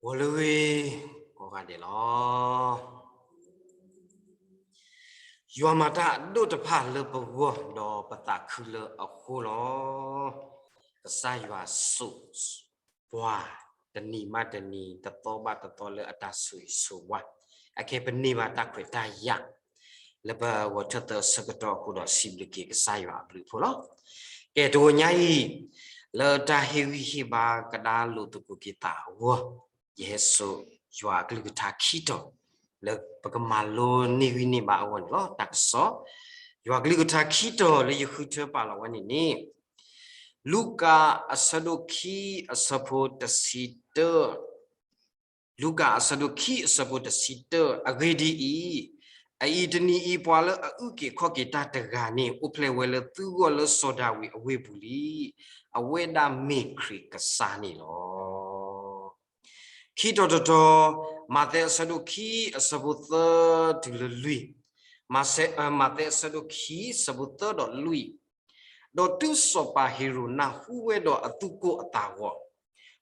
ဂီၤလၢအဂ့ၤ ကိးဂၤဒဲးလီၤ. ယွၤမၤတၢ်အဒိၣ်တဖၣ်လၢပဂီၢ်ဒီးပသးခုလၢအဃိလီၤ. ကစၢ်ယွၤစိာ်ပှၤ တနံၤဘၣ်တနံၤ တသီဘၣ်တသီလၢအတၢ်ဆိၣ်ဂ့ၤဆိၣ်ဝါ, အခဲပန့ၢ်ဘၣ်တၢ်ခွဲးတၢ်ယာ် လၢပဂီၤထၢၣ်သၢအဆၢကတီၢ်အဃိဒီး စံးဘျုးက့ၤကစၢ်ယွၤအဘျုးအဖှိၣ်လီၤ. ကဲ တဂီၤညါအံၤ လၢတၢ်ဟ့ၣ်ဂံၢ်ဟ့ၣ်ဘါကဒါလိာ်သကိးက့ၤသးအဂီၢ်, ယဟဲစိာ်ယွၤအကလုၢ်ကထါခံတီၤ လၢပကမၤလိန့ၢ်ဂံၢ်န့ၢ်ဘါအဂီၢ်န့ၣ်လီၤ. တၢ်ကစီၣ် ယွၤကလုၢ်ကထါခံတီၤလၢယဃုထၢပာ်လီၤဝဲန့ၣ်န့ၣ် လူၤကၣ်အဆၢဒိၣ်ခံအဆၢဖိတဆံတၢ, လူၤကၣ်အဆၢဒိၣ်ခံအဆၢဖိတဆံတၢ, အဂ့ၢ်ဒ်အံၤ, အအံၤတနံၤအံၤ ပှၤလၢအအုၣ်က့ၤခီၣ်က့ၤတၢ်တဂၤန့ၣ် အိၣ်ဖျဲၣ်ဝဲလၢသုဂီၢ်လၢစီၤဒၤဝံးအဝ့ၢ်ပူၤလံ. အဝဲဒၣ်မ့ၢ်ခရံာ်ကစၢ်န့ၣ်လီၤ. ခံတီၤတတီၤ, မးသဲအဆၢဒိၣ်ခံအဆၢဖိသၢတုၤလၢလွံၢ်, မးသဲအဆၢဒိၣ်ခံအဆၢဖိသၢဒီးလွံၢ်, ဒီးတုၤစီၤပၤဟ့ၤရိာ်နၢ်ဟူဝဲဒီးအသူၣ်ကိၢ်အသးဂီၤ,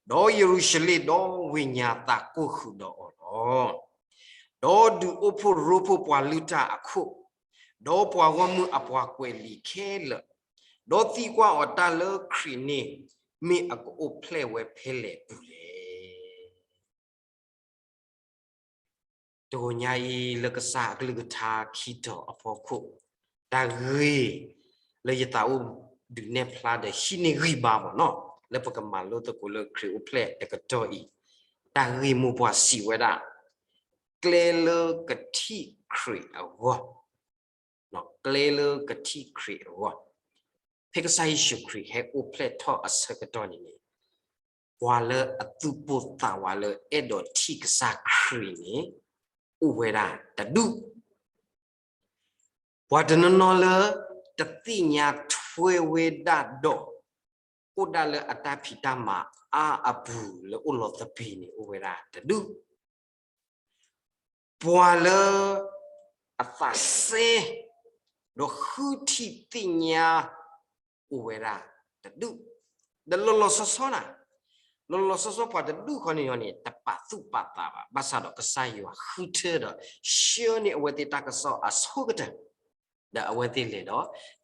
ဒီးယရူၤၡလ့ၣ်ဒီးဝ့ၢ်ညါသးကိၢ်ဃုာ်ဒီးအီၤလီၤ. ဒီးဒုးအိၣ်ဖှိၣ်ရိဖှိၣ်ပှၤလုၢ်တၢ်အခိၣ်, ဒီးပှၤဂီၢ်မုၢ်အပှၤကွဲးလံာ်ခဲလၢာ်, ဒီးသံကွၢ်အီၤတၢ်လၢခရံာ်န့ၣ် မ့ၢ်အကအိၣ်ဖျဲၣ်ဝဲဖဲလဲၣ်ပူၤလဲၣ်. တဂီၤညါအံၤ လၢကစၢ်အကလုၢ်ကထါခံတီၤအဖီခိၣ်, တၢ်ဂ့ၢ်လၢယသးအိၣ်ဒုးနဲၣ်ဖျါဒီးဟံးန့ၢ်ဂံၢ်ဘါမ့ၢ်နီၤ, လၢပကမၤလိသကိးလၢခရံာ်အိၣ်ဖျဲၣ်တကတီၢ်အံၤ, တၢ်ဂ့ၢ်မိၢ်ပှၢ်စံးဝဲဒၣ်, ကျဲလၢကထံၣ်ခရံာ်အဂီၢ်, ကျဲလၢကထံၣ်ခရံာ်အဂီၢ်, ဖဲကစၢ်ယ့ၣ်ၡူးခရံာ်ဟဲအိၣ်ဖျဲၣ်ထီၣ်အဆၢကတီၢ်န့ၣ်န့ၣ်, ပှၤလၢအသူၣ်ပိၢ်သးဝးလၢအဲၣ်ဒိးထံၣ်ကစၢ်ခရံာ်န့ၣ် အိၣ်ဝဲဒၣ်တဒူၣ် ပှၤတနီၤနီၤလၢ တသ့ၣ်ညါထွဲဝဲဒၣ်ဒီး အိၣ်ဒၣ်လၢအတၢ်ဖံးတၢ်မၤအါအပူၤလၢအိၣ်လီၤသပ့ၤန့ၣ် အိၣ်ဝဲဒၣ်တဒူၣ်, ပှၤလၢ အသးစဲ ဒီးဃုထံၣ်သ့ၣ်ညါ အိၣ်ဝဲဒၣ်တဒူၣ်, ဒီးလီၤလီၤဆီဆီနၤ, လီၤလီၤဆီဆီပှၤတဒူၣ်ဃီန့ၣ်န့ၣ် တပာ်သူၣ်ပာ်သးဘၣ်, ဘၣ်ဆၣ်ဒီးကစၢ်ယွၤဃုထၢဒီး ဆှၢန့ၢ်အဝဲသ့ၣ်တၢ်ကစီၣ်အဆိကတၢၢ်, ဒီးအဝဲသ့ၣ်လဲၤဒီး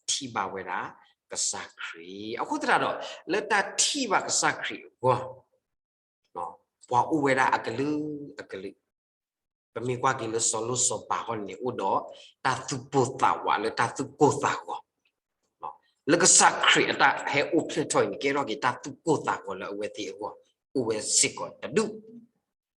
ထံၣ်ဘၣ်ဝဲဒၣ်ကစၢ်ခရံာ်. အဃိသတးဒီး လၢတၢ်ထံၣ်ဘၣ်ကစၢ်ခရံာ်အဂီၢ် ပှၤအိၣ်ဝဲဒၣ်အကလုာ်ကလုာ်, ပမ့ၢ်ကွၢ်က့ၤလၢစီၤလိၣ်စီၤပၤဃီန့ၣ်န့ၣ် အိၣ်ဒီးတၢ်သူၣ်ပိၢ်သးဝးလၢတၢ်သူၣ်ကိၢ်သးဂီၤ, လၢကစၢ်ခရံာ်အတၢ်ဟဲအိၣ်ဖျဲၣ်ထီၣ်အံၤန့ၣ် ကဲထီၣ်က့ၤတၢ်သူၣ်ကိၢ်သးဂီၤလၢအဝဲသ့ၣ်အဂီၢ် အိၣ်ဝဲစ့ၢ်ကီးတဒူၣ်.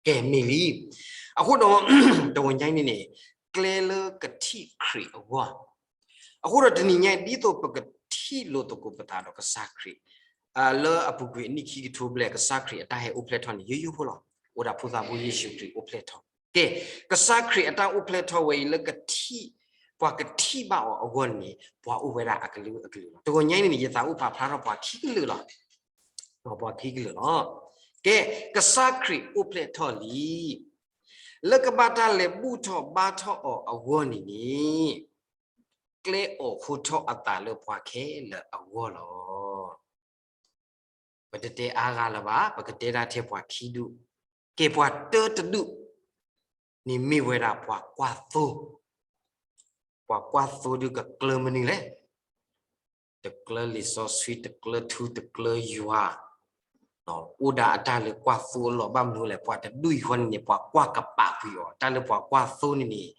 ကဲမ့ၢ်လံ, အဃိဒီး တဂီၤညါအံၤန့ၣ်န့ၣ် ကျဲလၢကထံၣ်ခရံာ်အဂီၢ်, အဃိဒီးတနံၤညါအံၤ ဒ်သိးပကထံၣ်လိာ်သကိးပသးဒီးကစၢ်ခရံာ် လၢအပူၤကွံာ်အနံၣ်ခံကထိဘျဲၣ် ကစၢ်ခရံာ်အတၢ်ဟဲအိၣ်ဖျဲၣ်ထီၣ်န့ၣ် ယိယိဖိလီၤ. အိၣ်ဒၣ်ဖိသၣ်ဘိယ့ၣ်ၡူးခရံာ်အိၣ်ဖျဲၣ်ထီၣ်, ကဲ ကစၢ်ခရံာ်အတၢ်အိၣ်ဖျဲၣ်ထီၣ်ဝဲအံၤ လၢကထံၣ်, ပှၤကထံၣ်ဘၣ်အီၤအဂီၢ်န့ၣ် ပှၤအိၣ်ဝဲဒၣ်အကလုာ်ကလုာ်လီၤ. တဂီၤညါအံၤန့ၣ် ယသးအိၣ်ပာ်ဖျါထီၣ်ပှၤခံကလုာ်လီၤ. ပှၤခံကလုာ်လီၤ. ကဲ ကစၢ်ခရံာ်အိၣ်ဖျဲၣ်ထီၣ်လံ လၢကဘၣ်တၢ်လဲၤဘူၣ်ထီၣ်ဘါထီၣ်အီၤအဂီၢ်န့ၣ်န့ၣ် ကျဲအိးထီၣ်အသးလၢပှၤခဲလၢာ်အဂီၢ်လီၤ. ပတတဲအါဂၤလၢၤဘၣ်, ပကတဲဒၣ်ထဲပှၤခံဒူၣ်, ကဲပှၤတၢတဒူၣ်န့ၣ်မ့ၢ်ဝဲဒၣ်ပှၤကွၢ်သိ, ပှၤကွၢ်သိဒုးကကျၢမနုၤလဲၣ် တကျၢလံာ်စီဆှံ, တကျၢထူ, တကျၢယွၤ, အိၣ်ဒၣ်အတၢ်လၢကွၢ်သိအလီၢ်. ဘၣ်မနုၤလဲၣ်, ပှၤတဒူၣ်အံၤဃီန့ၣ်န့ၣ် ပှၤကွၢ်ကပာ်ကွံာ်အီၤ, တၢ်လၢပှၤကွၢ်သိန့ၣ်န့ၣ်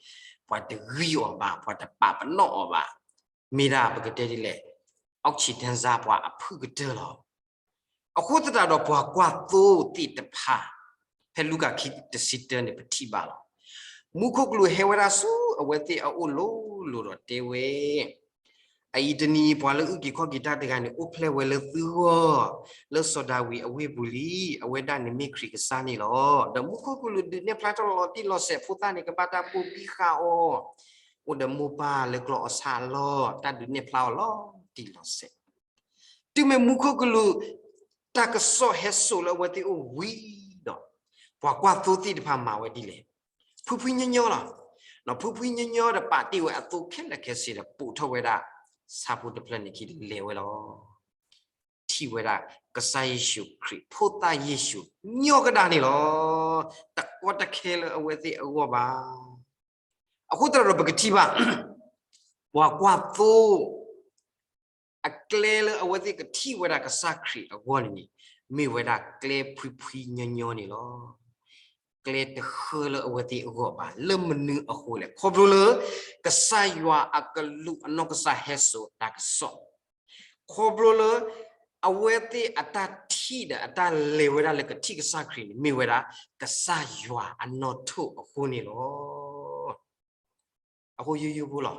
ပှၤတဂံၢ်အီၤဘၣ်, ပှၤတပာ်ပနီၣ်အီၤဘၣ်, မ့ၢ်ဒၣ်ပကတဲဒ်လဲၣ်, oxygen ပှၤအဖုၣ်ကတၢၢ်လီၤ. အဃိသတးဒီးပှၤကွၢ်သိသ့ၣ်တဖၣ်, ဖဲလူၤကၣ်ခံတဆံတၢန့ၣ် ပထံၣ်ဘၣ်လီၤ. မူခိၣ်ကလူးဟဲဝဲဒၣ်ဆူအဝဲသ့ၣ်အအိၣ်လိၤလိၤဒီးတဲဝဲ, အအံၤတနံၤအံၤ ပှၤလၢအုၣ်က့ၤခီၣ်က့ၤတၢ်တဂၤန့ၣ် အိၣ်ဖျဲၣ်ဝဲလၢသုဂီၢ်, လၢစီၤဒၤဝံးအဝ့ၢ်ပူၤလံ, အဝဲဒၣ်န့ၣ်မ့ၢ်ခရံာ်ကစၢ်န့ၣ်လီၤ. ဒီးမူခိၣ်ကလူးဒုးနဲၣ်ဖျါထီၣ်လီၤတံၢ်လီၤဆဲး, ဖိသၣ်န့ၣ် ကဘၣ်တၢ်ဘိၣ်ဘံၣ်ဃာ်အီၤ, အိၣ်ဒီးမိၢ်ပၢ်လၢကျီၢ်အီၣ်ဆၣ်အလီၢ်, တၢ်ဒုးနဲၣ်ဖျါအီၤလီၤတံၢ်လီၤဆဲး တုၤမ့ၢ်မူခိၣ်ကလူး တၢ်ကစီၣ်ဟဲစိာ်လၢအဝဲသ့ၣ်အိၣ်ဝံၤဒီး, ပှၤကွၢ်သိသ့ၣ်တဖၣ်မၤဝဲဒ်လဲၣ်, ဖှံဖှံညီညီလီၤ. ဖှံဖှံညီညီဒီးပာ်တ့ၢ်ဝဲအသိခဲလၢာ်ခဲဆ့ဒီး ပိာ်ထီၣ်ဝဲဒၣ်ဆၣ်ဖိတဖျၢၣ်န့ၣ်ခံဒီးလဲၤဝဲလီၤ. အဝဲသ့ၣ်ထံၣ်ဝဲဒၣ်ကစၢ်ယ့ၣ်ၡူးခရံာ် ဖိသၣ်ယ့ၣ်ၡူး ညီကဒၣ်န့ၣ်လီၤ. တကီတခဲလၢအဝဲသ့ၣ်အဂီၢ်ဘၣ်. အဃိသတးဒီးပကထံၣ်ဘၣ် ပှၤကွၢ်သိ အကျဲလၢအဝဲသ့ၣ်ကထံၣ်ဝဲဒၣ်ကစၢ်ခရံာ်အဂီၢ်န့ၣ်န့ၣ် မ့ၢ်ဝဲဒၣ်ကျဲဖှံဖှံညီညီန့ၣ်လီၤ. ကျဲတဃၢလၢအဝဲသ့ၣ်အဂီၢ်ဘၣ်. လၢမနုၤအဃိလဲၣ်. ခီဖျိလၢ ကစၢ်ယွၤအကလူးအနီၢ်ကစၢ်ဟဲစိာ်တၢ်ကစီၣ်, ခီဖျိလၢ အဝဲသ့ၣ်အတၢ်ထံၣ်ဒီးအတၢ်လဲၤဝဲဒၣ်လၢကထံၣ်ကစၢ်ခရံာ်န့ၣ် မ့ၢ်ဝဲဒၣ် ကစၢ်ယွၤအနီၢ်ထိၣ်အဃိန့ၣ်လီၤ. အဃိယိယိဖိလီ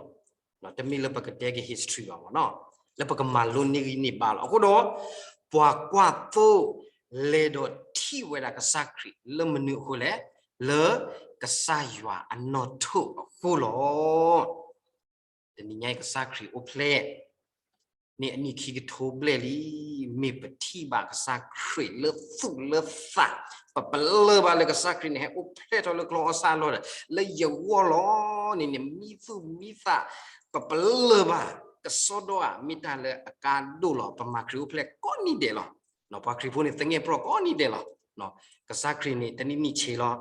ၤ. တမ့ၢ်လၢပကတဲက့ၤ history ဘၣ်မ့ၢ်နီၤ, လၢပကမၤလိန့ၢ်ဂံၢ်န့ၢ်ဘါလီၤ. အဃိဒီး ပှၤကွၢ်သိ လဲၤဒီးထံၣ်ဝဲဒၣ်ကစၢ်ခရံာ်လၢမနုၤအဃိလဲၣ်, လၢကစၢ်ယွၤအနီၢ်ထိၣ်အဃိလီၤ. တနံၤညါအံၤကစၢ်ခရံာ်အိၣ်ဖျဲၣ် န့ၢ်အနံၣ်ခံကထိဘျဲၣ်လံ, မ့ၢ်ပထံၣ်ဘၣ်ကစၢ်ခရံာ်လၢသူၣ်လၢသး, ပပလၢၢ်ဘၣ်လၢကစၢ်ခရံာ်န့ၣ် ဟဲအိၣ်ဖျဲၣ်ထီၣ်လၢကျီၢ်အီၣ်ဆၣ်အလီၢ်ဒီး လၢယဂီၢ်လီၤန့ၣ်န့ၣ် မံသူၣ်မံသး, ပပလၢၢ်ဘၣ်, ကစီဒီဧါ, မ့ၢ်တၢ်လၢအကါဒိၣ်လီၤ. ပမၤခရံာ်အိၣ်ဖျဲၣ်ကိးနံၤဒဲးလီၤ. ပှၤခရံာ်ဖိန့ၣ် သငဲၢ်ပြီကိးနံၤဒဲးလီၤ. ကစၢ်ခရံာ်န့ၣ် တနံၣ်နံၣ်ဆံးလီၤ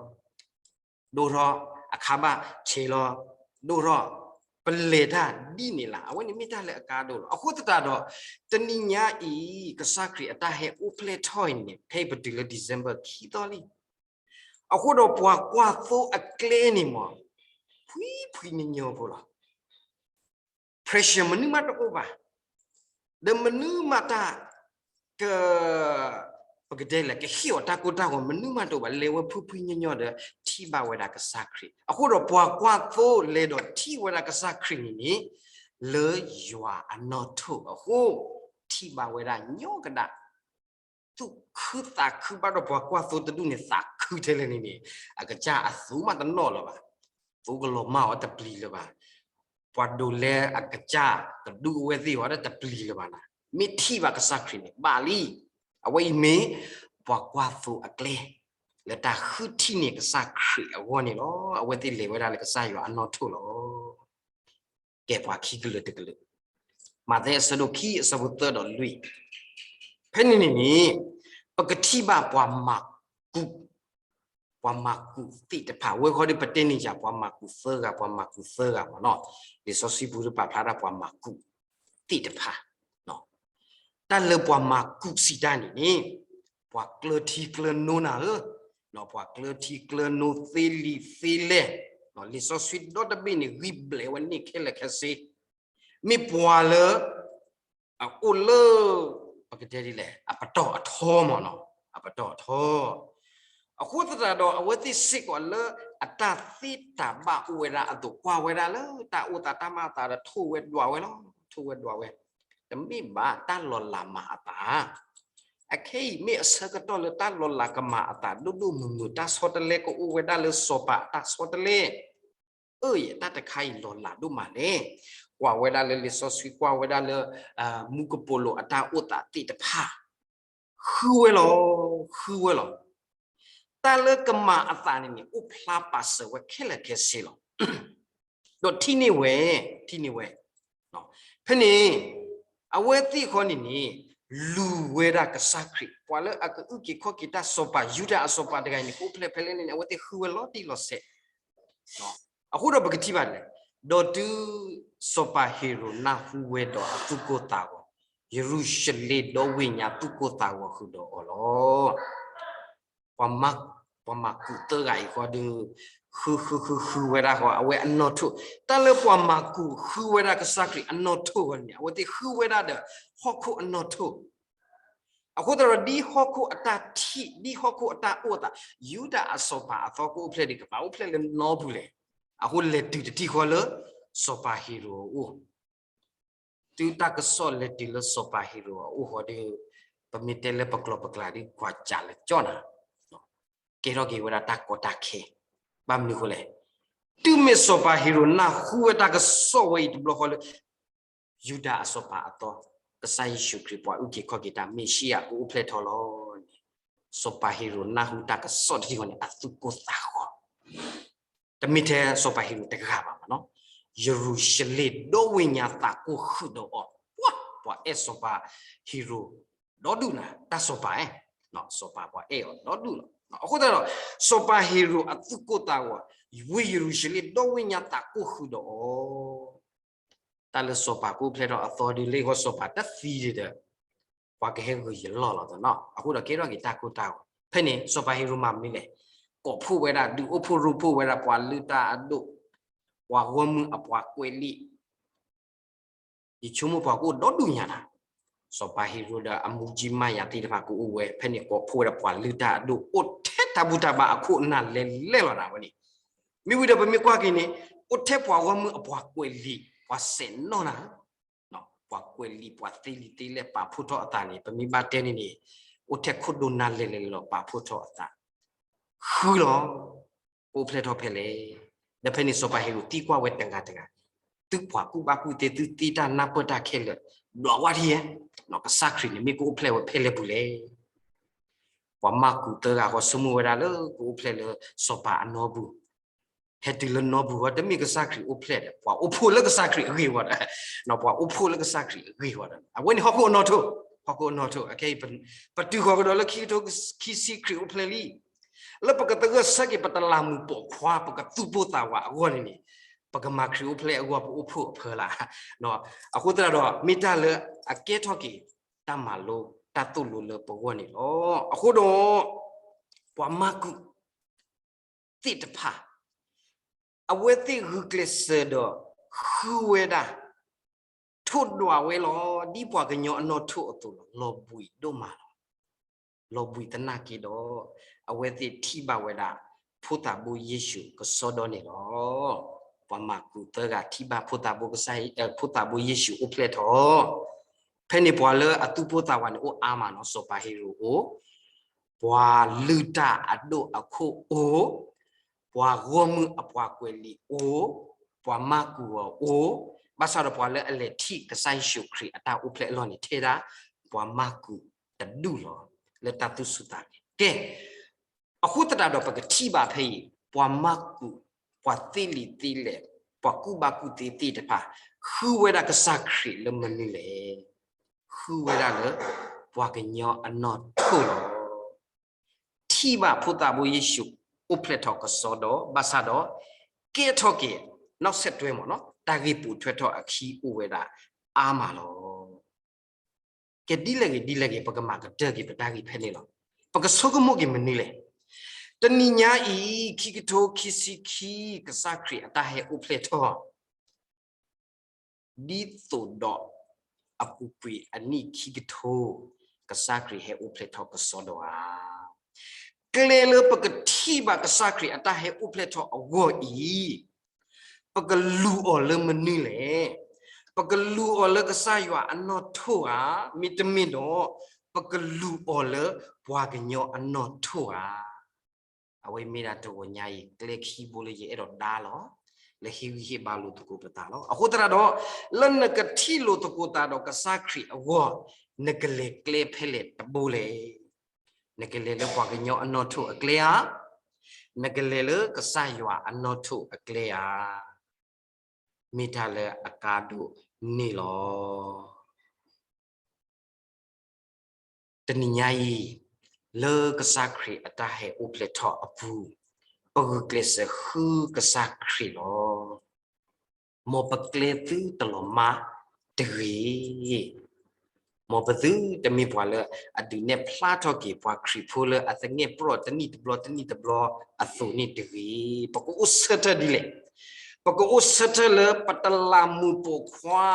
ဒိၣ်ထီၣ်, အခါဘၣ်ဆံးလီၤ, ဒိၣ်ထီၣ်, ပလဲၤတၢ်ဒ်န့ၣ်လၢ အဝဲန့ၣ်မ့ၢ်တၢ်လၢအကါဒိၣ်လီၤ. အဃိသတးဒီး တနံၤညါအံၤ ကစၢ်ခရံာ်အတၢ်ဟဲအိၣ်ဖျဲၣ်ထီၣ်အံၤန့ၣ် ဖဲအံၤပတုၤလၢ December ခံသီလံ. အဃိဒီးပှၤကွၢ်သိအကျဲန့ၣ်မ့ၢ် ဖှံဖှံညီညီဖိလီၤ. pressure မနုၤမးတအိၣ်ဘၣ်, ဒီးမနုၤမးတၢ် က ပကတဲလဲၣ် ကဟ့ၣ်အီၤတၢ်ကိၢ်တၢ်ဂီၤ မနုၤမးတအိၣ်ဘၣ်, လဲၤဝဲဖှံဖှံညီညီဒီး ထံၣ်ဘၣ်ဝဲဒၣ်ကစၢ်ခရံာ်. အဃိဒီးပှၤကွၢ်သိလဲၤဒီးထံၣ်ဝဲဒၣ်ကစၢ်ခရံာ်န့ၣ်န့ၣ် လၢယွၤအနီၢ်ထိၣ်အဃိ ထံၣ်ဘၣ်ဝဲဒၣ်ညီကဒၣ် သူၣ်ခုသးခုဘၣ်ဒီးပှၤကွၢ်သိတဒူၣ်န့ၣ် သးခုထဲလဲၣ်န့ၣ်န့ၣ် အကစၢ်အသူမးတနီၣ်လၢၤဘၣ်, သိကလီၤမၢ်အီၤတပျံၤလၢၤဘၣ်, ပှၤဒိးလဲအကစၢ်တဒူၣ်အဝဲသ့ၣ်အီၤဒီးတပျံၤလၢၤဘၣ်နၤ, မ့ၢ်ထံၣ်ဘၣ်ကစၢ်ခရံာ်န့ၣ် ဘၣ်လံ. အဝဲအံၤမ့ၢ် ပှၤကွၢ်သိအကျဲ လၢတၢ်ဃုထံၣ်န့ၢ်ကစၢ်ခရံာ်အဂီၢ်န့ၣ်လီၤ. အဝဲသ့ၣ်လဲၤဝဲဒၣ်လၢကစၢ်ယွၤအနီၢ်ထိၣ်လီၤ. ကဲပှၤခံကလုာ်တကလုာ်, မးသဲအဆၢဒိၣ်ခံအဆၢဖိသၢဒီးလွံၢ်, ဖဲန့ၣ်န့ၣ်န့ၣ် ပကထံၣ်ဘၣ်ပှၤမၤကူး, ပှၤမၤကူးသ့ၣ်တဖၣ် ဝဲဃီဒီးပတဲန့ၣ်ယၤ ပှၤမၤကူးသၢဂၤ ပှၤမၤကူးသၢဂၤမ့ၢ်နီၤ, လံာ်စီဆှံပူၤဒီးပာ်ဖျါဒၣ်ပှၤမၤကူးသ့ၣ်တဖၣ် တၢ်လၢပှၤမၤကူးစံးတၢ်န့ၣ်န့ၣ် ပှၤကျၢထံကျၢနိနၤဧၢ, ပှၤကျၢထံကျၢနိသ့လံာ်သ့လဲၢ်, လံာ်စီဆှံဒီတဘ့ၣ်န့ၣ် ဂံၢ်ဘျဲးဝဲန့ၣ်ခဲလၢာ်ခဲဆ့, မ့ၢ်ပှၤလၢ အအိၣ်လၢ ပကတဲဒ်လဲၣ် အပတီၢ်အထီမ့ၢ်နီၤ, အပတီၢ်အထီ အဃိသတးဒီး အဝဲသ့ၣ်စ့ၢ်ကီးလၢအတၢ်သ့တၢ်ဘၣ်အိၣ်ဝဲဒၣ်အသိး ကွၢ်ဝဲဒၣ်လၢတၢ်အိၣ်သးတၢ်မၤအသးဒီးထိၣ်ဝဲဒွးဝဲလီၤ, ထိၣ်ဝဲဒွးဝဲ, တမ့ၢ်ဘၣ်တၢ်လီၤလးမၤအသး, အခဲအံၤမ့ၢ်အဆၢကတီၢ်လၢတၢ်လီၤလးကမၤအသးဒိၣ်ဒိၣ်မုၢ်မုၢ် တၢ်ဆီတလဲကအိၣ်ဝဲဒၣ်လၢစီၤပၤအတၢ်ဆီတလဲ အၢ ယတၢ်တခါအံၤလီၤလးဒိၣ်မးလဲၣ်. ကွၢ်ဝဲဒၣ်လၢလံာ်စီဆှံ ကွၢ်ဝဲဒၣ်လၢ မူကပိာ်လိၤအတၢ်အိၣ်သးသ့ၣ်တဖၣ် ဃုဝဲလီၤ, ဃုဝဲလီၤ. တၢ်လၢကမၤအသးန့ၣ်န့ၣ် အိၣ်ဖျါပာ်စၢၤဝဲခဲလၢာ်ခဲဆ့လီၤ. ဒီးထံၣ်န့ၢ်ဝဲ, ထံၣ်န့ၢ်ဝဲ, ဖဲန့ၣ် အဝဲသ့ၣ်ဃီန့ၣ်န့ၣ် လူၤဝဲဒၣ်ကစၢ်ခရံာ် ပှၤလၢအကအုၣ်က့ၤခီၣ်က့ၤတၢ်စီၤပၤ ယူဒၤအစီၤပၤတဂၤအံၤန့ၣ် ကအိၣ်ဖျဲၣ်ဖဲလဲၣ်န့ၣ် အဝဲသ့ၣ်ဃုဝဲလီၤတံၢ်လီၤဆဲး အဃိဒီးပကထံၣ်ဘၣ်လဲၣ်, ဒီးတုၤစီၤပၤဟ့ၤရိာ်နၢ်ဟူဝဲဒီးအသူၣ်ကိၢ်သးဂီၤ, ယရူၤၡလ့ၣ်ဒီဝ့ၢ်ညါသူၣ်ကိၢ်သးဂီၤဃုာ်ဒီးအီၤလီၤ. ပှၤမၤကူးသၢဂၤအံၤဃီဒီး ဃုဃုဃုဃုဝဲဒၣ်ဃီ အဝဲအနီၢ်ထိၣ်, တၢ်လၢပှၤမၤကူးဃုဝဲဒၣ်ကစၢ်ခရံာ်အနီၢ်ထိၣ်ဃီန့ၣ် အဝဲသ့ၣ်ဃုဝဲဒၣ်ဒီးဟီၣ်ခိၣ်အနီၢ်ထိၣ် အဃိသတးဒီး ဒ်ဟီၣ်ခိၣ်အတၢ်ထံၣ် ဒ်ဟီၣ်ခိၣ်အတၢ်အိၣ်သး ယူဒၤအစီၤပၤအသီကအိၣ်ဖျဲၣ်ဒီး ကဘၣ်အိၣ်ဖျဲၣ်လၢနီပူၤလဲၣ်. အဃိလဲၤတုၤတထံၣ်ဃီလၢ စီၤပၤဟ့ၤရိာ်အအိၣ်, တုၤတၢ်ကစီၣ်လဲၤတုၤလၢစီၤပၤဟ့ၤရိာ်အအိၣ်ဃီဒီး ပမ့ၢ်တဲလၢပကျိာ်ပကျါဒီး ကွၢ်စးလၢကၠီၣ်နၤ ကဲထီၣ်က့ၤဝဲဒၣ်တၢ်ကီတၢ်ခဲ, ဘၣ်မနုၤအဃိလဲၣ်, တုၤမ့ၢ်စီၤပၤဟ့ၤရိာ်နၢ်ဟူဝဲတၢ်ကစီၣ်ဝဲအံၤတဘျီဃီလၢ ယူဒၤအစီၤပၤအသီ, ကစၢ်ယ့ၣ်ၡူးခရံာ်ပှၤအုၣ်က့ၤခီၣ်က့ၤတၢ်မ့ၣ်ၡံအၤကအိၣ်ဖျဲၣ်ထီၣ်လီၤန့ၣ်, စီၤပၤဟ့ၤရိာ်နၢ်ဟူတၢ်ကစီၣ်တထံၣ်ဃီန့ၣ် အသူၣ်ကိၢ်သးဂီၤ တမ့ၢ်ထဲစီၤပၤဟ့ၤရိာ်တဂၤဘၣ်မ့ၢ်နီၤ, ယရူၤၡလ့ၣ်ဒီဝ့ၢ်ညါသးကိၢ်ဃုာ်ဒီးအီၤ, ပှၤအဲၣ်စီၤပၤဟ့ၤရိာ် ဒီဒူၣ်နၤ တၢ်စီၤပၤ, စီၤပၤပှၤအဲၣ်အီၤဒီဒူၣ်လီၤ. အဃိသတးဒီး စီၤပၤဟ့ၤရိာ်အသူၣ်ကိၢ်သးဂီၤ ဝ့ၢ်ယရူၤၡလ့ၣ် ဒီဝ့ၢ်ညါသးကိၢ်ဃုာ်ဒီးအီၤ, တၢ်လၢစီၤပၤကအိၣ်ဖျဲၣ်ထီၣ်အသီဒုး လၢယဂီၢ်စီၤပၤတသံဒံးဒီး ပှၤကဟဲဂုာ်ယလီၢ်လီၤသနီၤ. အဃိဒီးကဲထီၣ်က့ၤတၢ်ကိၢ်တၢ်ဂီၤ. ဖဲန့ၣ် စီၤပၤဟ့ၤရိာ်မၤမနုၤလဲၣ်, ကိးဖှိၣ်ဝဲဒၣ် ဒုးအိၣ်ဖှိၣ်ရိဖှိၣ်ဝဲဒၣ် ပှၤလုၢ်တၢ်အဒိၣ်, ပှၤဂီၢ်မုၢ်အပှၤကွဲးလံာ်, ယဆိကမိၣ်ပှၤကအိၣ်ဒီဒူၣ်ညါနၤ, စီၤပၤဟ့ၤရိာ်ဒီးအမူကၠံမၤယၤသ့ၣ်တဖၣ်ကအိၣ်ဝဲ, ဖဲန့ၣ်ကိးဖှိၣ်ဝဲဒၣ်ပှၤလုၢ်တၢ်အဒိၣ် အိၣ်ထဲတၢ်ဘူၣ်တၢ်ဘါအခိၣ်အနၢ်လဲၤလဲၢ်လီၤနၤဝဲန့ၣ်. မ့ၢ်ဝံၤဒီးပမ့ၢ်ကွၢ်က့ၤန့ၣ် အိၣ်ထဲပှၤဂီၢ်မုၢ်အပှၤကွဲးလံာ် ပှၤစဲးနီၣ်နၤ, ပှၤကွဲးလံာ် ပှၤသ့လံာ်သ့လဲၢ် ပာ်ဖှိၣ်ထီၣ်အသးန့ၣ် ပမ့ၢ်ဘၣ်တဲန့ၣ်န့ၣ် အိၣ်ထဲခိၣ်ဒိနါလဲၤလဲၤလီၤ ပာ်ဖှိၣ်ထီၣ်အသး ဃုလီၤ. ကအိၣ်ဖျဲၣ်ထီၣ်ဖဲလဲၣ်. ဒီးဖဲန့ၣ်စီၤပၤဟ့ၤရိာ်သံကွၢ်ဝဲတဂၤတဂၤ, သုပှၤကူၣ်ဘၣ်ကူၣ်သ့ သုသ့တၢ်နၢ်ပၢၢ်တၢ်ခဲလၢာ် ဘျီဝဲထံဧါ, ကစၢ်ခရံာ်န့ၣ်မ့ၢ်ကအိၣ်ဖျဲၣ်ဝဲဖဲလဲၣ်ပူၤလဲၣ်. ပှၤမၢ်ကူးသၢဂၤဃီဆိကမိၣ်ဝဲဒၣ်လၢကအိၣ်ဖျဲၣ်လၢစီၤပၤအနီပူၤ, ဟဲတုၤလၢနီပူၤဃီ တမ့ၢ်ကစၢ်ခရံာ်အိၣ်ဖျဲၣ်ဒီး ပှၤအိၣ်ဖှိၣ်လၢကစၢ်ခရံာ်အဂ့ၢ်ဝီဒီး, ပှၤအိၣ်ဖှိၣ်လၢကစၢ်ခရံာ်အဂ့ၢ်ဝီဒီး အဝဲန့ၣ်ဟီၣ်ခိၣ်အနီၣ်ထိၣ်, ဟီၣ်ခိၣ်အနီၣ်ထိၣ်, ပတုၤဃီၤကဒီးလၢခံကထိခံဆံခရံာ်အိၣ်ဖျဲၣ်လံ လၢပကသဂၢၢ်ဆၢက့ၤ ပတလးမူးပိာ်ခွါ ပကသူၣ်ပိၢ်သးဝးအဂီၢ်န့ၣ်န့ၣ်, ပကမၤခရံာ်အိၣ်ဖျဲၣ်အဂီၢ် ပအိၣ်ဖှိၣ်အဖၢလၢ်. အဃိသတးဒီး မ့ၢ်တၢ်လၢအကဲထီၣ်က့ၤ တၢ်မၤလိ တၢ်သိၣ်လိလၢပဂီၢ်န့ၣ်လီၤ. အဃိဒီး ပှၤမၢ်ကူးသ့ၣ်တဖၣ် အဝဲသ့ၣ်ဂုာ်ကျဲးစၢးဒီး ဃုဝဲဒၣ် ထိၣ်ဒွးဝဲလီၤ. ဒ်ပှၤကညီအနီၣ်ထိၣ်အသိးလီၤ. လီၤဘှံးဒိၣ်မးလီၤ. လီၤဘှံးသနာ်က့ဒီး အဝဲသ့ၣ်ထံၣ်ဘၣ်ဝဲဒၣ် ဖိသၣ်ဘိယ့ၣ်ၡူးကစီဒီန့ၣ်လီၤ. ပှၤမၢ်ကူးသၢဂၤထံၣ်ဘၣ်ဖိသၣ်ဘိကစၢ်, ဖိသၣ်ဘိယ့ၣ်ၡူးအိၣ်ဖျဲၣ်ထီၣ်, ဖဲန့ၣ်ပှၤလၢအသူၣ်ပိၢ်သးဝးန့ၣ်အိၣ်အါမးနီၤ, စီၤပၤဟ့ၤရိာ်အိၣ်, ပှၤလုၢ်တၢ်အဒိၣ်အခိၣ်အိၣ်, ပှၤဂီၢ်မုၢ်အပှၤကွဲးလံာ်အိၣ်, ပှၤမၢ်ကူးအီၤအိၣ်, ဘၣ်ဆၣ်ဒီးပှၤလၢအလဲၤထံၣ်ကစၢ်ယ့ၣ်ၡူးခရံာ်အတၢ်အိၣ်ဖျဲၣ်အလီၢ်န့ၣ် ထဲဒၣ်ပှၤမၢ်ကူးတဒူၣ်လီၤ. လၢတၢ်သူၣ်ဆူၣ်သးဂဲၤ ကဲ, အဃိသတးဒီးပကထံၣ်ဘၣ်ဖဲအံၤ ပှၤမၢ်ကူး, ပှၤသ့လံာ်သ့လဲၢ်, ပှၤကူၣ်ဘၣ်ကူၣ်သ့သ့ၣ်တဖၣ် ဃုဝဲဒၣ်ကစၢ်ခရံာ်လၢမနုၤလဲၣ်. ဃုဝဲဒၣ်လၢ ပှၤကညီအနီၣ်ထိၣ်လီၤ. ထံၣ်ဘၣ်ဖိသၣ်ဘိယ့ၣ်ၡူးအိၣ်ဖျဲၣ်ထီၣ်ကစီဒီ ဘၣ်ဆၣ်ဒီး ကဲထီၣ်က့ၤ နောက်ဆက်တွဲ မ့ၢ်နီၤ, တၢ်ဂ့ၢ်ပိာ်ထွဲထီၣ်အခံအိၣ်ဝဲဒၣ်အါမးလီၤ. ကဲဒ်လဲၣ်ဂ့ၤဒ်လဲၣ်ဂ့ၤ ပကမၤကတၢၢ်က့ၤပတၢ်ဂ့ၢ်ဖဲန့ၣ်လီၤ. ပကဆိကမိၣ်က့ၤမနုၤလဲၣ်. တနံၤညါအံၤ ခံကထိခံဆံခံ ကစၢ်ခရံာ်အတၢ်ဟဲအိၣ်ဖျဲၣ်ထီၣ် ဒ်သိးဒီး အပူၤကွံာ်အနံၣ်ခံကထိ ကစၢ်ခရံာ်ဟဲအိၣ်ဖျဲၣ်ထီၣ်ကစီဒီဧါ. ကျဲလၢပကထံၣ်ဘၣ်ကစၢ်ခရံာ်အတၢ်ဟဲအိၣ်ဖျဲၣ်ထီၣ်အဂီၢ်အံၤ ပကလူၤအီၤလၢမနုၤလဲၣ်. ပကလူၤအီၤလၢကစၢ်ယွၤအနီၣ်ထိၣ်ဧါ, မ့တမ့ၢ်ဒီး ပကလူၤအီၤလၢပှၤကညီအနီၣ်ထိၣ်ဧါ. အဝဲမ့ၢ်ဒၣ်တဂီၤညါအံၤ ကျဲခံဘိလၢယအဲၣ်ဒိးဒါလီၤ, လၢဟ့ၣ်ဂံၢ်ဟ့ၣ်ဘါလိာ်သကိးပသးလီၤ. အဃိသတးဒီး လၢနကထံၣ်လိာ်သကိးသးဒီးကစၢ်ခရံာ်အဂီၢ် နကလဲၤကျဲဖဲလဲၣ်တဘိလဲၣ်. နကလဲၤလၢပှၤကညီအနီၣ်ထိၣ်အကျဲဧါ, နကလဲၤလၢကစၢ်ယွၤအနီၣ်ထိၣ်အကျဲဧါ. မ့ၢ်တၢ်လၢအကါဒိၣ်န့ၣ်လီၤ. တနံၤညါအံၤ လၢကစၢ်ခရံာ်အတၢ်ဟဲအိၣ်ဖျဲၣ်ထီၣ်အပူၤ, ပဂုာ်ကျဲးစၢးဃုကစၢ်ခရံာ်လီၤ. မ်ပကျဲသုတလီၤမၢ်တဂ့ၤ. မ်ပသုတမ့ၢ်ပှၤလၢအဒုးနဲၣ်ဖျါထီၣ်က့ၤ ပှၤခရံာ်ဖိလၢအသငဲၣ်ပရီၣ်တနံၣ်တဘျီတနံၣ်တဘျီအသိးန့ၣ်တဂ့ၤ. ပကအိၣ်ဆၢထၢၣ်ဒ်လဲၣ်. ပကအိၣ်ဆၢထၢၣ်လၢပတလးမူးပိာ်ခွါ,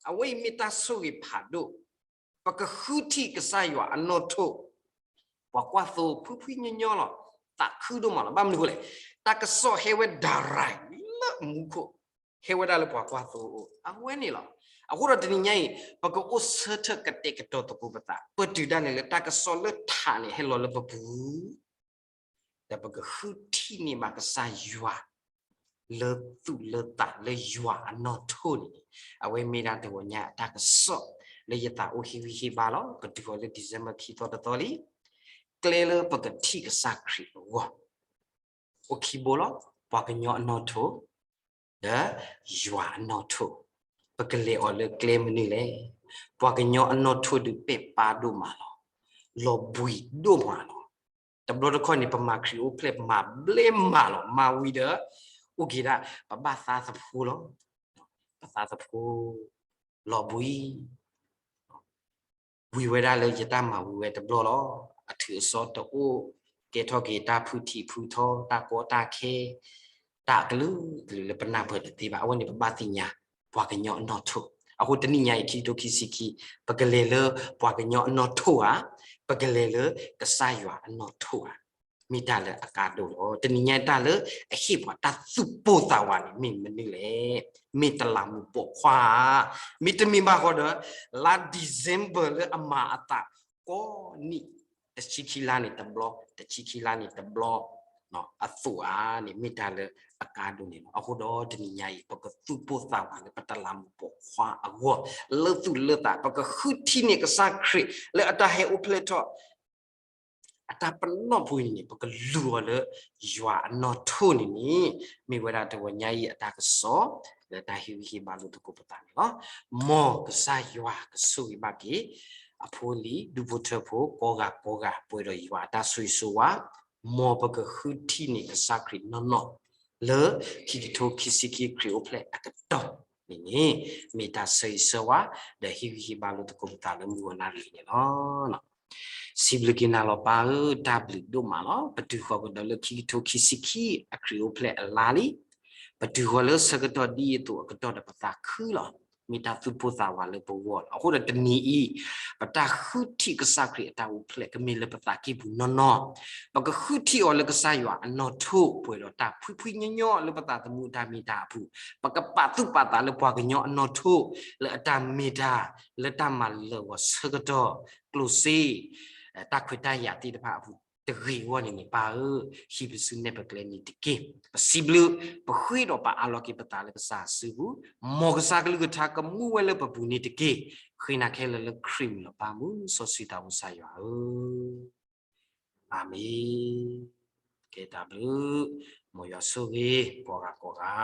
အဝဲအံၤမ့ၢ်တၢ်ဆိၣ်ဂ့ၤဖးဒိၣ်. ပကဃုထံၣ်ကစၢ်ယွၤအနီၣ်ထိၣ်, ပှၤကွၢ်သိဖှံဖှံညီညီလီၤ, သးခုဒိၣ်မးလီၤ. ဘၣ်မနုၤအဃိလဲၣ်, တၢ်ကစီၣ်ဟဲဝဲဒၣ်ရၤလၢမူခိၣ်, ဟဲဝဲဒၣ်လၢပှၤကွၢ်သိအအိၣ် အဝဲန့ၣ်လီၤ. အဃိဒီးတနံၤညါအံၤ ပကအိၣ်ဆၢထၢၣ်ကတဲာ်ကတီၤသကိးပသး, ပတုာ်ဒၣ်လဲာ်လၢတၢ်ကစီၣ်လၢထးန့ၣ်ဟဲလီၤလၢပပူၤ ဒီးပကဃုထံၣ်န့ၢ်ဘၣ်ကစၢ်ယွၤ လၢသူၣ်လၢသးလၢယွၤအနီၣ်ထိၣ်န့ၣ်, အဝဲမ့ၢ်ဒၣ်တဂီၤညါအတၢ်ကစီၣ်လၢယသးအိၣ်ဟ့ၣ်ဂံၢ်ဟ့ၣ်ဘါလီၤ. ပတုၤဃီၤလၢ December ခံသီတသီလံ, ကျဲလၢပကထံၣ်ကစၢ်ခရံာ်အဂီၢ်, အိၣ်ခံဘိလီၤ. ပှၤကညီအနီၣ်ထိၣ် ဒီးယွၤအနီၣ်ထိၣ်, ပကလဲၤအီၤလၢကျဲမနုၤလဲၣ်. ပှၤကညီအနီၣ်ထိၣ်ဒုးပဲာ်ပါဒိၣ်မးလီၤ. လီၤဘှံးဒိၣ်မးလီၤ. တဘျီတခီၣ်န့ၣ် ပမၤခရံာ်အိၣ်ဖျဲၣ်မၤဘျဲးမးလီၤ. မၤဝံၤဒီး အိၣ်က့ၤဒၣ် ပဘၣ်သးသဖိလီၤ. ပသးသဖိ လီၤဘှံး ဝံၤဝဲဒၣ်လၢယတၢ်မၤဝံၤဝဲတဘျီလီၤ. အထုးအစီတအိၣ်, ကဲထီၣ်က့ၤတၢ်ဖုထံဖုထီ, တၢ်ကီတၢ်ခဲ, တၢ်အကလုာ်ကလုာ်လၢပနၢ်ပၢၢ်တသ့ဘၣ်. အဝဲန့ၣ်ပဘၣ်သ့ၣ်ညါ ပှၤကညီအနီၣ်ထိၣ်. အဃိတနံၤညါအံၤ ခံကထိခံဆံခံ, ပကလဲၤလၢပှၤကညီအနီၣ်ထိၣ်ဧါ, ပကလဲၤလၢကစၢ်ယွၤအနီၣ်ထိၣ်ဧါ. မ့ၢ်တၢ်လၢအကါဒိၣ်လီၤ. တနံၤညါတၢ်လၢအဟ့ၣ်ပှၤတၢ်သူၣ်ပိၢ်သးဝးန့ၣ် မ့ၢ်မနုၤလဲၣ်. မ့ၢ်တလးမူးပိာ်ခွါဧါ. မ့တမ့ၢ်ဘၣ်ဃီဒီး လါ December လၢအမၤအသးကိးနံၣ် တဆံခံလါန့ၣ်တဘျီ, တဆံခံလါန့ၣ်တဘျီ အသိးဧါန့ၣ် မ့ၢ်တၢ်လၢအကါဒိၣ်န့ၣ်လီၤ. အဃိဒီးတနံၤညါအံၤ ပကသူၣ်ပိၢ်သးဝးလၢပတလးမူးပိာ်ခွါအဂီၢ်, လၢသူၣ်လၢသး ပကဃုထံၣ်န့ၢ်ကစၢ်ခရံာ်လၢအတၢ်ဟဲအိၣ်ဖျဲၣ်ထီၣ် အတၢ်ပနီၣ်ဖိအံၤန့ၣ် ပကလူၤအီၤလၢယွၤအနီၣ်ထိၣ်န့ၣ်န့ၣ် မ့ၢ်ဝဲဒၣ်တဂီၤညါအံၤအတၢ်ကစီၣ် လၢတၢ်ဟ့ၣ်ဂံၢ်ဟ့ၣ်ဘါလိာ်သကိးပသးန့ၣ်လီၤ. မ်ကစၢ်ယွၤကဆိၣ်ဂ့ၤဘၣ်က့ၤ အဖိအလံၤ ဒူဖိထၢဖိ ကိးဂၤကိးဂၤ ပှဲၤဒီးယွၤအတၢ်ဆိၣ်ဂ့ၤဆိၣ်ဝါ, မ်ပကဃုထံၣ်န့ၢ်ကစၢ်ခရံာ်နီၢ်နီၢ် လၢခံကထိခံဆံခံခရံာ်အိၣ်ဖျဲၣ်အကတီၢ်န့ၣ်န့ၣ် မ့ၢ်တၢ်ဆၢဂ့ၤဆၢဝါ ဒီးဟ့ၣ်ဂံၢ်ဟ့ၣ်ဘါလိာ်သကိးပသးလၢမုၢ်ဂီၤနၣ်ရံၣ်အံၤန့ၣ်လီၤ. စံးဘျုးက့ၤနၤလီၤပၢ်ဧၢ, တၢ်ဘျုးဒိၣ်မးလီၤ. ပတုၤဃီၤကဒီးလၢခံကထိခံဆံခံအခရံာ်အိၣ်ဖျဲၣ်အလါလံ. ပတုၤဃီၤလၢဆၢကတီၢ်ဒ်အသိးအကတီၢ်ဒီးပသးခုလီၤ. မ့ၢ်တၢ်သူၣ်ပိၢ်သးဝးလၢပဂီၢ်လီၤ. အဃိဒီးတနံၤအံၤ ပတၢ်ဃုထံၣ်ကစၢ်ခရံာ်အတၢ်အိၣ်ဖျဲၣ်ကမ့ၢ်လၢပသးကံၢ်ပူၤနီၢ်နီၢ်, ပကဃုထံၣ်အီၤလၢကစၢ်ယွၤအနီၣ်ထိၣ် ပှဲၤဒီးတၢ်ဖှံဖှံညီညီလၢပသးသမူအတၢ်မ့ၢ်တၢ်အပူၤ, ပကပာ်သူၣ်ပာ်သးလၢပှၤကညီအနီၣ်ထိၣ် လၢအတၢ်မ့ၢ်တၢ် လၢတၢ်မၤလၢာ်ဂီၤဆၢကတီၢ် ကျိၣ်စ့ တၢ်ခွဲးတၢ်ယာ်သ့ၣ်တဖၣ်အပူၤ တဂ့ၤအဂီၢ်န့ၣ်န့ၣ် ပၢ်ဧၢ, ဟံးပစုနဲၣ်ပကျဲန့ၣ်တက့ၢ်. ပစံးဘျုး, ပဃ့ဒီးပအးလီၤက့ၤပသးလၢကစၢ်အစုပူၤ, မ်ကစၢ်ကလုၢ်ကထါကမူဝဲလၢပပူၤန့ၣ်တက့ၢ်. ဃ့နၤခဲလၢာ်လၢခရံာ်မံၤလီၤ ပၢ်မုၢ်စီဆှံသးဘိစီဆှံယွၤဧၢ. အၤမ့ၣ်. ကဲတၢ်ဘျုး, မ်ယွၤဆိၣ်ဂ့ၤ ကိးဂၤကိးဂၤ